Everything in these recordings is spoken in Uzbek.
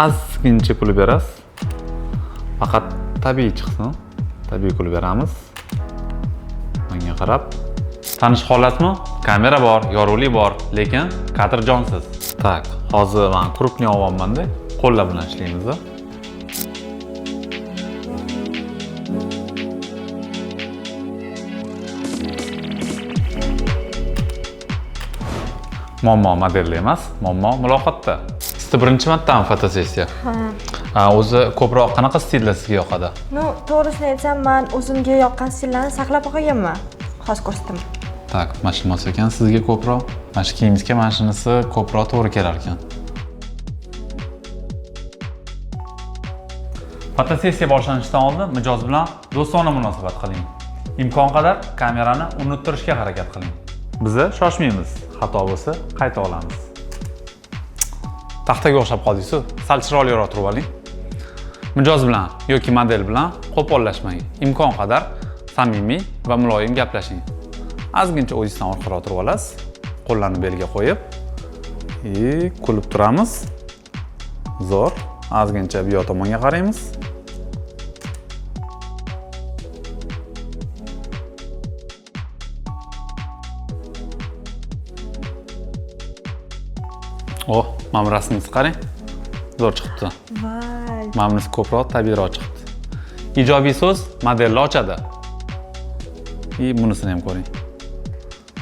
Ozgincha kulib berasiz. Faqat tabiiy chiqsin. Tabiiy kulib beramiz. Menga qarab. Tanish holatmi? Kamera bor, yorug'lik bor, lekin kadr jonsiz. Так, hozir men крупный olyapman-da, qo'llar bilan ishlaymiz. Muammo modelda emas, muammo muloqotda. Sizda birinchi martami fotosessiya? Ha. Ha, o'zi ko'proq qanaqa stillar sizga yoqadi? Ну, to'g'risini aytsam, man o'zimga yoqqan stillarni saqlab qolganman. Hozir ko'rsataman. Так, mana shu mos ekan sizga ko'proq. Mana shu kiyimizga mana shunisi ko'proq to'g'ri kelar ekan. Fotosessiya boshlanishidan oldin mijoz bilan do'stona munosabat qiling. Imkon qadar kamerani unuttirishga harakat qiling. Biza shoshmaymiz. Xato bo'lsa qayta olamiz. Taxtaga o'xshab qoldingiz-ku. Sal chiroyliroq turib oling. Mijoz bilan yoki model bilan qo'pollashmang. Imkon qadar samimiy va muloyim gaplashing. Ozgincha o'zingizdan orqaroq turib olasiz. Qo'llarni belga qo'yib, и kulib turamiz. Zo'r. Ozgincha bu yoq tomonga qaraymiz. Oh, mana bu rasmingizni qarang. Zo'r chiqibdi. Voy. Mana bunisi ko'proq tabiiyroq chiqibdi. Ijobiy so'z modelni ochadi. И bunisini ham ko'ring.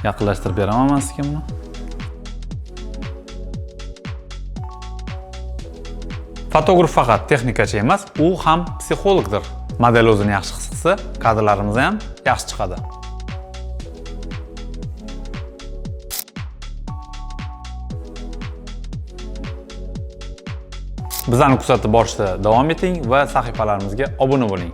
Yaqinlashtirib beraman man sizga buni. Fotograf faqat texnikachi emas, u ham psixologdir. Model o'zini yaxshi his qilsa, kadrlarimiz ham yaxshi chiqadi. Bizlarni kuzatib borishda davom eting va sahifalarimizga obuna bo'ling.